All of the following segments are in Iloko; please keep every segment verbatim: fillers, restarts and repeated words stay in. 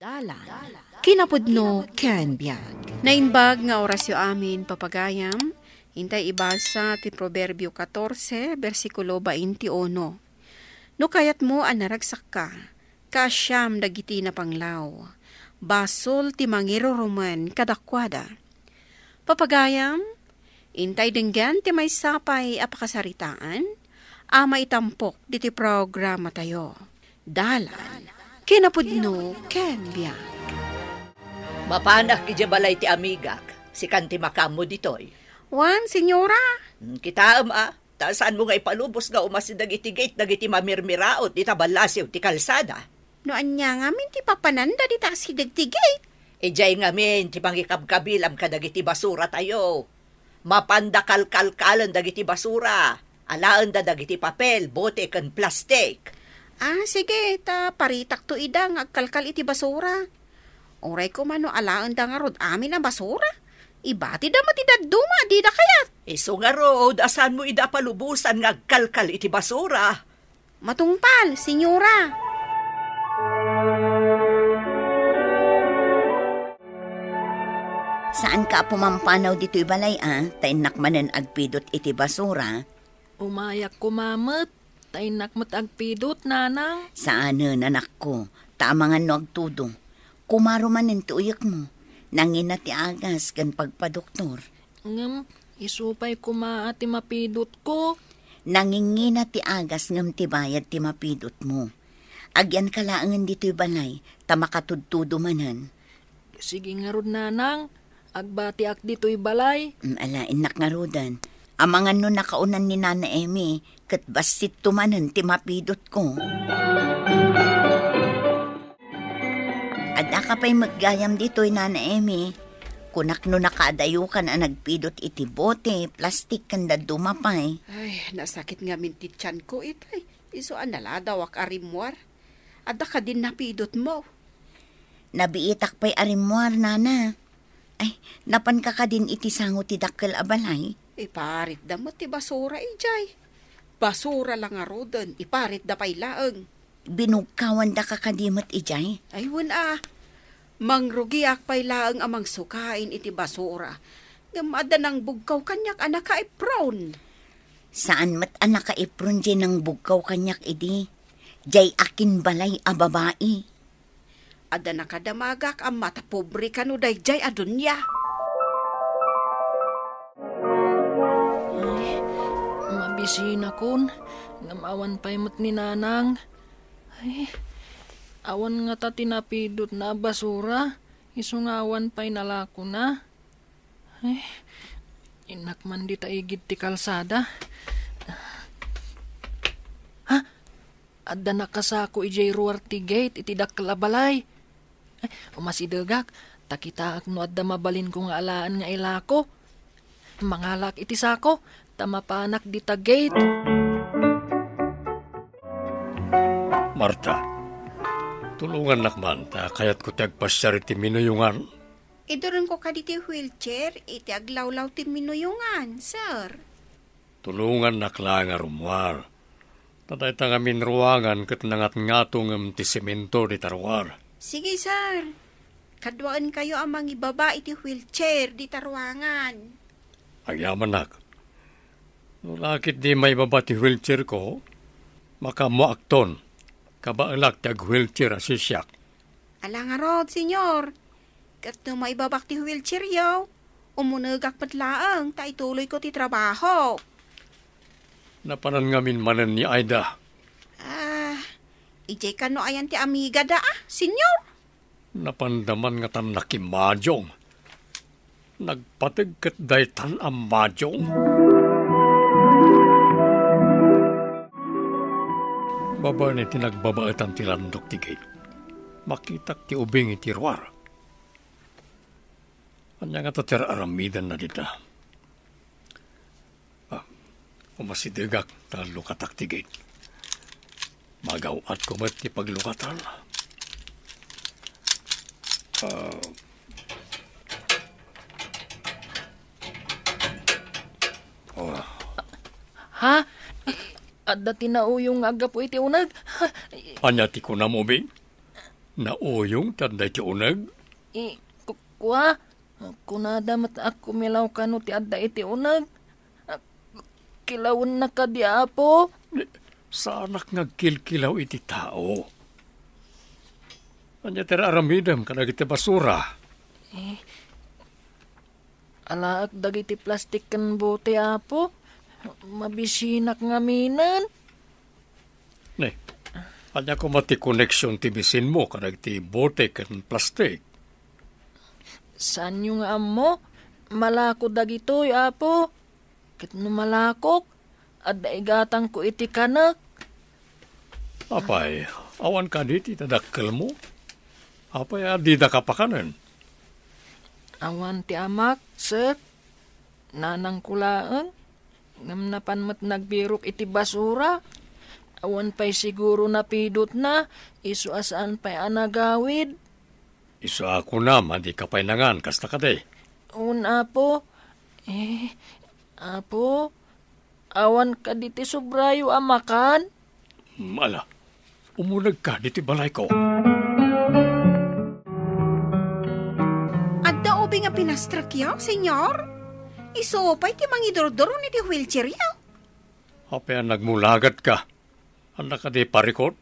Dalan, kinapudno ken biag. Naimbag nga orasyo amin, papagayam, intay ibasa ti Proverbio katorse, bersikulo baintiuno. No kayatmo a naragsakka, kaasiam dagiti napanglaw, basol ti mangirurumen kadakuada. Papagayam, intay denggen ti maysa pay a pakasaritaan a maitampok ditoy programatayo. Dalan, kinapudno ken biag. Mapanak idiay balay ti amigak, sikan ti makaammo ditoy. Wen, senyora. Hmm, kitaem a, ta saanmo nga ipalubos nga umasideg iti gate dagiti mamirmiraot ita ballasiw ti kalsada. No ania ngamin ti papananda dita asideg ti gate? Idiay ngamin ti pangikabkabilam kadagiti basuratayo. Mapanda kalkalkalen dagiti basura. Alaenda dagiti papel, bote, ken plastik. Ah, sige, ta paritakto ida nga agkalkal iti basura. Uray koma no alaenda ngarud amin a basura, ibatida met ti dadduma a dida kayat. Isu ngarud, a saanmo ida palubosan nga agkalkal iti basura. Matungpal, senyora. Saanka a pumampanaw ditoy balay a, ta innak manen agpidot iti basura? Umayak koma met, ta innak met agpidot, nanang. Saanen, anakko, ta amangan no agtudo. Kumaro manen ti uyekmo. Nangina ti agas ken pagpadoktor. Ngem, isu pay koma a ti mapidotko. Nangingina ti agas ngem ti bayad ti mapidotmo. Agyanka laengen ditoy balay, ta makatudtudo manen. Sige ngarud, nanang. Agbatiak ditoy balay. Mm, ala, innak ngaruden. Amangan no nakaonan ni Nana Emi, ket bassitto manen ti mapidotko. Addaka pay met gayam ditoy, Nana Emi. Kunak no nakaadayokan a nagpidot iti bote, plastik, ken dadduma pay. Ay, nasakit ngamin ti tianko itay. Isu a naladawak a rimmuar. Adda kadin napidotmo? Nabiitak pay a rimmuar, nana. Ay, napanka kadin iti sango ti dakkel a balay? Iparitda met ti basura idiay. Basura la ngaruden, iparitda pay laeng. Binugkawandaka kadi met idiay? Ay, wen a. Mangrugiak pay laeng a mangsukain iti basura. Ngem adda nangbugkaw kaniak a nakaipron. Saan met a nakaipron diay nangbugkaw kaniak idi. Diay akinbalay a babai. Adda nakadamagak a matapobre kano daydiay a dunia. Ay, mabisinakon, ngem awan pay met ni Nanang. Ay, awan ngata ti napidotna a basura, isu nga awan pay nalakona. Ay, innak man dita igid ti kalsada. Ha? Adda nakasako idiay ruar ti gate iti dakkel a balay. Ay, umasidegak, ta kitaak no adda mabalinko nga alaen nga ilako. Mangalak iti sako, ta mapanak dita gate. Marta, tulongannak man, ta kayatko ti agpasiar iti minuyongan. Iduronko kadi ti wheelchair iti aglawlaw ti minuyongan, sir. Tulongannak laeng a rummuar. Ta dayta ngamin ruangan ket nangatngatongem ti semento dita ruar. Sige, sir. Kaduaenkayo a mangibaba iti wheelchair dita ruangan. Agyamanak. No la ketdi maibaba ti wheelchairko, makaammoakton. Kabaelak ti ag-wheelchair a siak. Ala ngarud, senyor. Ket no maibabak ti wheelchairyo, umunegak met laeng ta ituloyko ti trabaho. Napanan ngamin manen ni Aida. Ah, idiay kano ayan ti amigada, a, senyor? Napanda man ngatan nakimmadiong. Nagpateg ket daytan a madiong. Babaen iti nagbabaetan ti landok ti gate, makitak ti ubing iti ruar. Ania ngata ti ar-aramidenna dita? Ah, umasidegak ta lukatak ti gate. Magaw-atko met ti paglukatan. Ah. Ah. Ha? Adda ti nauyong nga aggapu iti uneg? Ania ti kunam, ubing? Nauyong ti adda iti uneg? I, ku-, kua, kunada met a kumilaw kano ti adda iti uneg. Ah, kilawennak kadi, Apo? Saanak nga agkilkilaw iti tao. Ania ti aramidem kadagiti basura? Eh, alaek dagiti plastik ken bote, Apo. Mabisinak ngaminen. Ne, ania koma ti koneksion ti bisinmo kadagiti bote ken plastik? Saanyo nga ammo? Malako dagitoy, Apo. Ket no malakok, adda igatangko iti kanek. Apay, awan kadi ti tadakkelmo? Apay a didaka pakanen? Awan ti amak, sir. Nanangko laeng. Ngem napan met nagbirok iti basura. Awan pay siguro napidutna, isu a saan pay a nagawid. Isu a kunam a dika pay nangan, kasta kadi? Un, Apo. Eh, Apo, awan kadi ti sobrayo a makan? Mm, ala, umunegka ditoy balayko. Adda ubing a pinastrekyo, Señor? Isu pay ti mangidurduron iti wheelchairyo. Apay a nagmulagatka? Ania kadi parikut?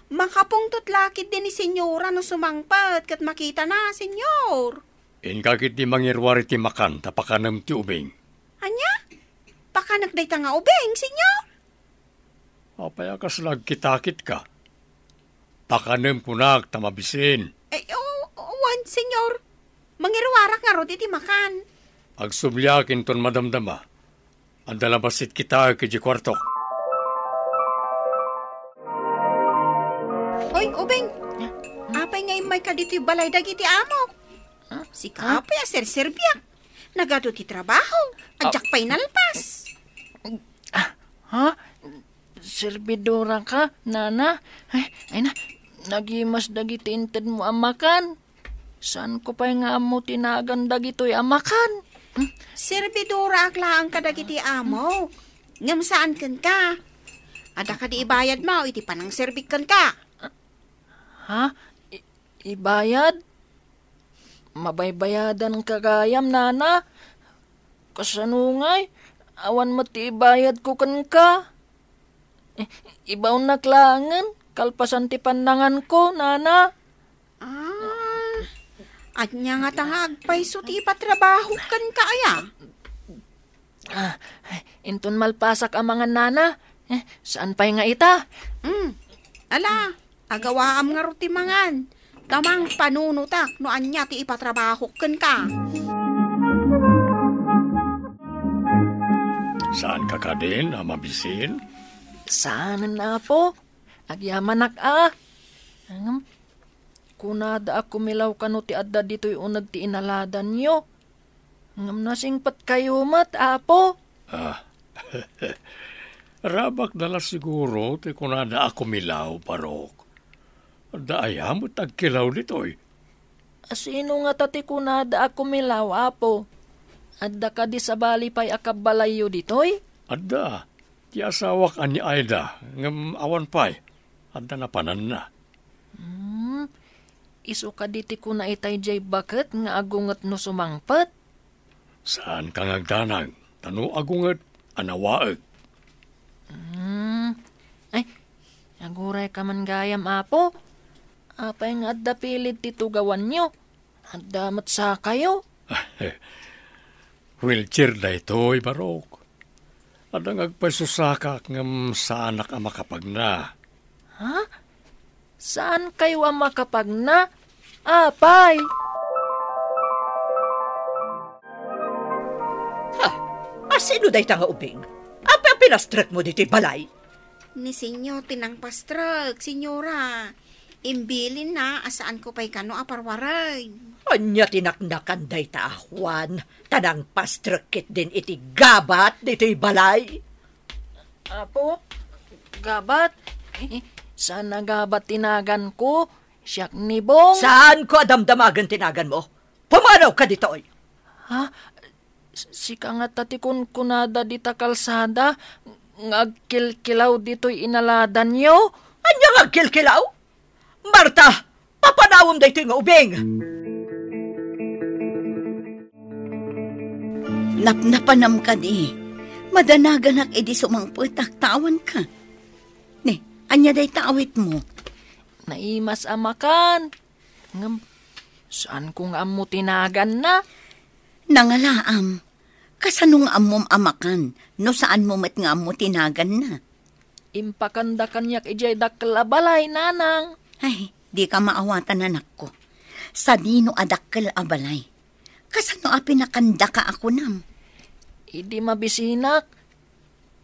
Makapungtot la ketdi ni Señora no sumangpet ket makitana, Señor. Inka ketdi mangiruar iti makan ta pakanem ti ubing. Ania? Pakanek dayta nga ubing, Señor? Apay a kasla agkitakitka? Pakanem kunak ta mabisin. Ay, o-, wen, Señor. Mangiruarak ngarud iti makan. Agsubliak inton madamdama. Adda la bassit kitaek idiay kuartok. Oy, Ubing, apay nga immayka ditoy balay dagiti amok? Sika apay a serserbiak? Nagadu ti trabaho, a diak pay nalpas. Ah, ha? Serbidora ka, nana? Ay, ay na, nagimas dagiti intedmo a makan. Saanko pay nga ammo ti nagan dagitoy a makan. Hmm? Serbidoraak laeng kadagiti amok. Ngem saan kenka. Adda kadi ibayadmo iti panangserbik kenka? Ha? I-, ibayad? Mabaybayadanka gayam, nana? Kasano ngay? Awan met ti ibayadko kenka. Eh, ibaonnak laengen, kalpasan ti pannanganko, nana. Ah, ania ngata nga agpayso ti ipatrabahok kenka aya? Ah, inton malpasak a mangan, nana, eh, saan pay nga ita? Hmm. Ala, agawaam ngarud ti mangan. Ta mangpanunotak no ania ti ipatrabahok kenka. Saanka kadin a mabisin? Saanen, Apo. Agyamanak a. Ngem, kunada a kumilaw kano ti adda ditoy uneg ti inaladanyo. Ngem nasingpetkayo met, Apo. Ah. Rabakda la siguro ti kunada a kumilaw, Barok. Adda aya met agkilaw ditoy? Sino ngata ti kunada a kumilaw, Apo? Adda kadi sabali pay a kabbalayyo ditoy? Adda. Ti asawak a ni Aida, ngem awan pay. Adda napananna. Hmm. Isu kadi ti kuna itay diay baket nga agunget no sumangpet? Saanka nga agdanag, ta no agunget, anawaek. Hmm. Ay, agurayka man gayam, Apo. Apay nga adda pilid ti tugawanyo? Adda met sakayo? Wheelchair daytoy, Barok. Adda nga agpayso sakak ngem saanak a makapagna. Ha? Saankayo a makapagna? Apay! Ha? A sino dayta nga ubing? Apay a pinastrekmo ditoy balay? Ni Senyor ti nangpastrek, Senyora. Imbilinna a saanko pay kano a parwareng. Ania ti naknakan dayta a Juan, ta nangpastrek ketdin iti gabat ditoy balay? Apo, gabat? Saan a gabat ti naganko? Siak ni Bong. Saanko a damdamagen ti naganmo? Pumanawka ditoy! Ha? Sika ngata ti kunkunada dita kalsada nga agkilkilaw ditoy inaladanyo? Ania nga agkilkilaw? Marta, Papanawem daytoy nga ubing! Napnapanam kadi, madanaganak idi sumangpetak ta awanka. Ne, ania dayta awitmo? Naimas a makan. Ngem, saanko nga ammo ti naganna. Nangalaam, kasano nga ammom a makan no saanmo met nga ammo ti naganna? Impakanda kaniak idiay dakkel a balay, nanang. Ay, dika maawatan, anakko. Sadino a dakkel a balay? Kasano a pinakandaka a kunam? Idi mabisinak,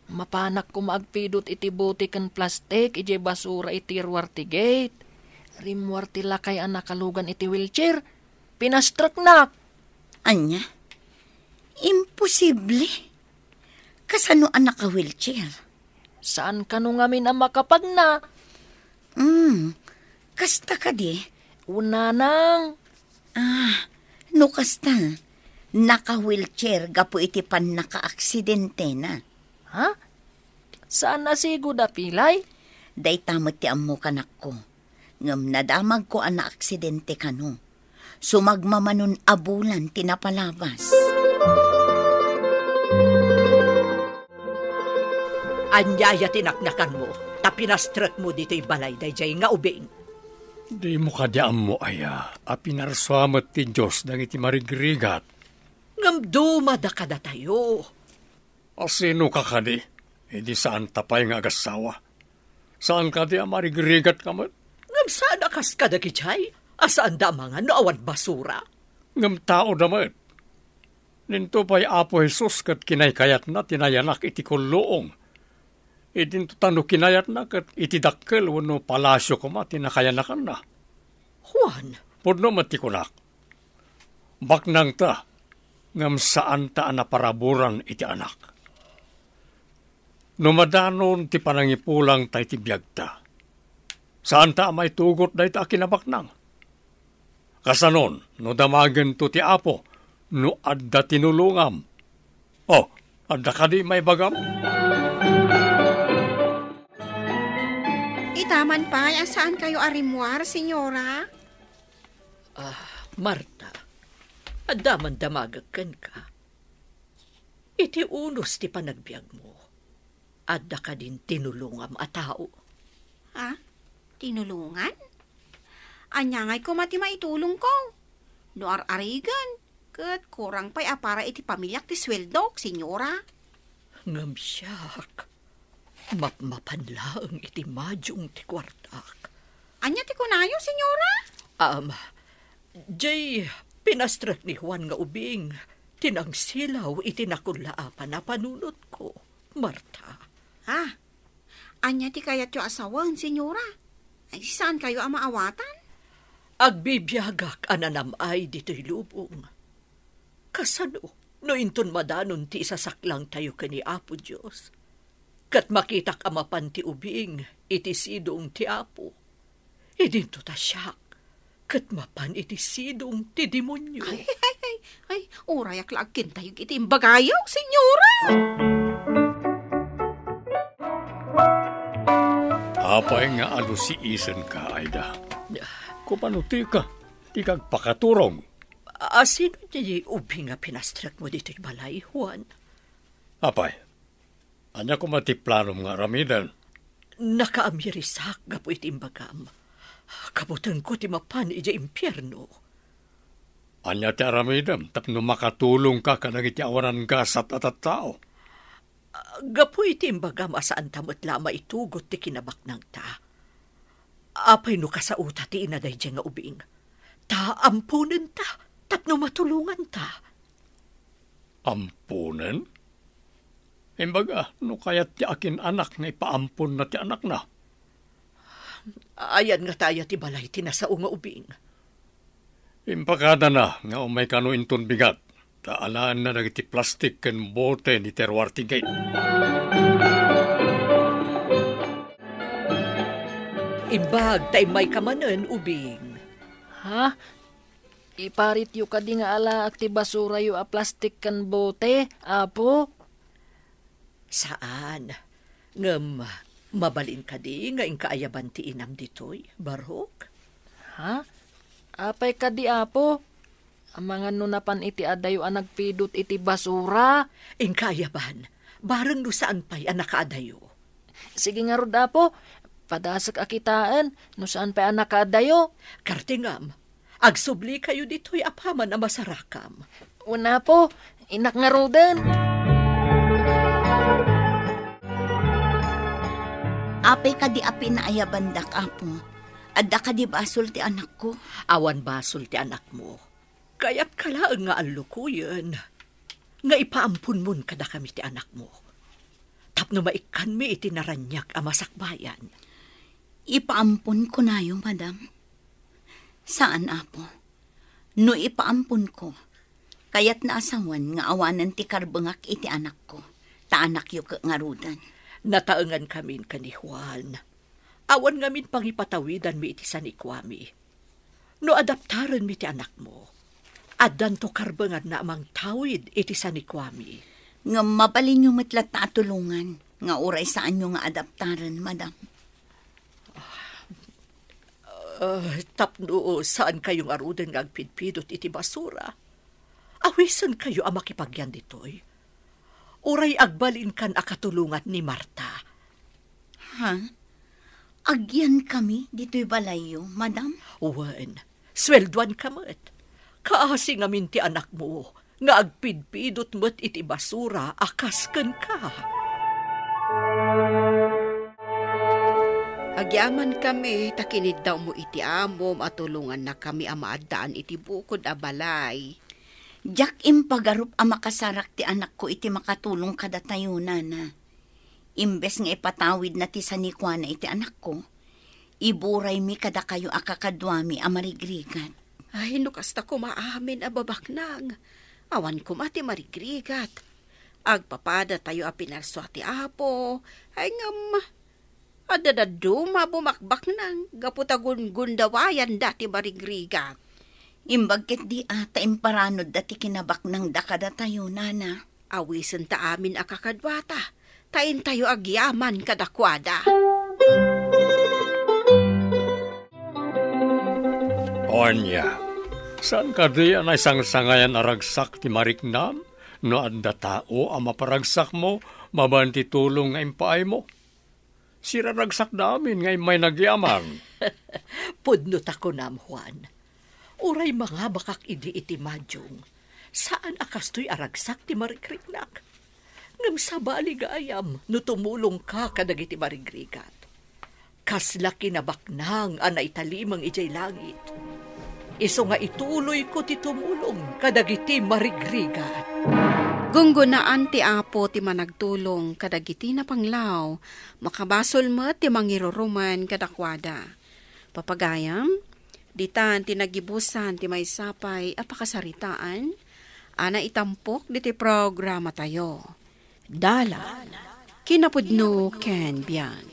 mapanak koma agpidut iti bote ken plastik idiay basura iti ruar ti gate. Rimmuar ti lakay a nakalugan iti wheelchair. Pinastreknak. Ania? Imposible. Kasano a naka-wheelchair? Saan kano ngamin a makapagna? Hmm, kasta kadi? Unanang. Ah, no kasta, naka-wheelchair gapu iti pannakaaksidentena. Ha? Saan a sigud a pilay? Dayta met ti ammo, kanakko. Ngem nadamagko a naaksidente kano. Sumagmamanon a bulan ti napalabas. Ania aya ti naknakanmo, ta pinastrekmo ditoy balay daydiay nga ubing? Dimo kadi ammo aya a pinarsua met ti Dios dagiti marigrigat? Ngem dumada kadatayo. Asinoka kadi, idi saanta pay nga agassawa? Saan kadi a marigrigat ka met? Ngem saan a kas kadagijay a saanda a mangan no awan basura? Ngem taoda met. Dinto pay Apo Jesus ket kinaykayatna ti nayanak iti kulluong. Idinto ta no kinayatna ket iti dakkel wenno palasio koma ti nakayanakanna. Juan. Pudno met ti kunak. Baknangta, ngem saanta a naparaburan iti anak. No madanon ti panangipulangta iti biagta, saanta a maitugot dayta a kinabaknang. Kasanon, no damagento ti Apo, no adda tinulongam? Oh, adda kadi maibagam? Itaman pay a saankayo a rimmuar, Senyora? Ah, Marta, adda man damagek kenka. Iti unos ti panagbiagmo, adda kadin tinulongam a tao? Ha? Tinulongan? Ania ngay koma ti maitulongko? No ar-arigen, ket kurang pay a para iti pamiliak ti sueldok, Senyora. Ngem siak, mapmapan laeng iti madiong ti kuartak. Ania ti kunayo, Senyora? Am, jay pinastrek ni Juan nga ubing ti nangsilaw iti nakullaapan a panunotko, Marta. Ah, ania ti kayatyo a sawen, Senyora? Ay, saankayo a maawatan? Agbibiagak a nanam-ay ditoy lubong. Kasano no inton madanon ti isasaklangtayo ken ni Apo Dios, ket makitak a mapan ti ubing iti sidong ti Apo? Idinto ta siak ket mapan iti sidong ti demonio. Ay, ay, ay, ay, urayak la agkintayog iti imbagayo, Senyora! Apay nga adu si isenka, Aida? Kumano tika, dika agpakaturog? A-, asino ti ubing a pinastrekmo ditoy balay, Juan? Apay, ania koma ti planom nga aramiden? Nakaamirisak gapu iti imbagam. Kabutengko ti mapan idiay impierno. Ania ti aramidem tapno makatulongka kadagiti awanan gasat a tattao? Gapu iti imbagam a saanta met la a maitugot ti kinabaknangta. Apay no kasaota ti ina daydiay nga ubing? Ta amponenta tapno matulonganta. Amponen? Imbaga, no kayat ti akin-anak nga ipaamponna ti anakna. Ayan ngata aya ti balay ti nasao nga ubing? Impakadana nga umay kano inton bigat, ta alaenna dagiti plastik ken bote ni Terwar ti gate. Imbag ta immayka manen, ubing. Ha? Iparityo kadi nga alaak ti basurayo a plastik ken bote, Apo? Saan. Ngem, mabalin kadi nga inka ayaban ti inam ditoy, Barok? Ha? Apay kadi, Apo? Amangan no napan iti adayo a nagpidot iti basura? Inka ayaban, bareng no saan pay a nakaadayo. Sige ngarud, Apo. Padasek a kitaen no saan pay a nakaadayo. Kartingam, agsublikayo ditoy apaman a masarakam. Wen, Apo, innak ngaruden. Apay kadi a pinaayabandak, Apo? Adda kadi basol ti anakko? Awan basol ti anakmo. Kayatka laeng nga allukoyen nga ipaamponmon kadakami ti anakmo, tapno maikkanmi iti naraniag a masakbayan. Ipaampon kunayo, madam? Saan, Apo. No ipaamponko, kayatna a sawen nga awanen ti karbengak iti anakko, ta anakyo ket ngaruden. Nataengankamin ken ni Juan. Awan ngamin pangipatawidanmi iti sanikuami. No adaptarenmi ti anakmo, addanto karbenganna a mangtawid iti sanikuami. Ngem mabalinyo met latta a tulongan nga uray saanyo nga adaptaren, madam. Ah, tapno saankayo ngaruden nga agpidpidot iti basura, awisenkayo a makipagyan ditoy. Uray agbalinkan a katulongan ni Marta. Ha? Agyankami ditoy balayyo, madam? Wen, sueldoanka met. Kaasi ngamin ti anakmo nga agpidpidot met iti basura a kas kenka. Agyamankami ta kiniddawmo iti amom a tulongannakami a maaddaan iti bukod a balay. Diak impagarup a makasarak ti anakko iti makatulong kadatayo, nana. Imbes nga ipatawidna ti sanikuana iti anakko, iburaymi kadakayo a kakaduami a marigrigat. Ay, no kasta koma amin a babaknang, awan koma ti marigrigat. Agpapadatayo a pinarsua ti Apo, ay ngem, adda dadduma a bumakbaknang gapu ta gungundawayanda ti marigrigat. Imbag ketdi a ta imparanodda ti kinabaknangda kadatayo, nana. Awisenta amin a kakaduata, ta intayo agyaman kadakuada. Ania, saan kadi a naisangsangayan a ragsak ti mariknam no adda tao a maparagsakmo mabaen ti tulong nga impaaymo? Siraragsakda amin nga immay nagyaman. Pudno ta kunam, Juan. Uray mangabakak idi iti madiong, saan a kastoy a ragsak ti marikriknak. Ngem sabali gayam no tumulongka kadagiti marigrigat. Kasla kinabaknang a naitalimeng idiay langit. Isu nga ituloyko ti tumulong kadagiti marigrigat. Gunggonaan ti Apo ti managtulong kadagiti napanglaw, makabasol met ti mangiruruman kadakuada. Papagayam, ditan ti nagibusan ti maysa pay a pakasaritaan a naitampok ditoy programatayo. Dalan, kinapudno ken biag.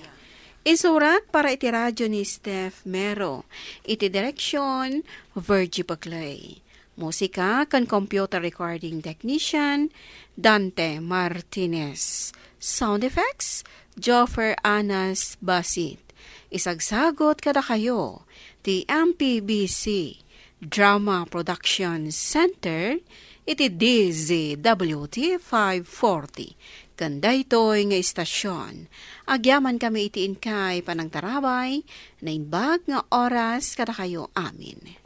Insurat para iti radio ni Steph Mero, iti direksyon, Virgie Paclay. Musika ken computer recording technician, Dante Martinez. Sound effects, Joffer Anas Basit. Isagsagot kadakayo ti M P B C Drama Production Center iti D Z W T five forty. Ken daytoy nga istasyon, agyamankami iti inkay panangtarabay, naimbag nga oras kadakayo amin.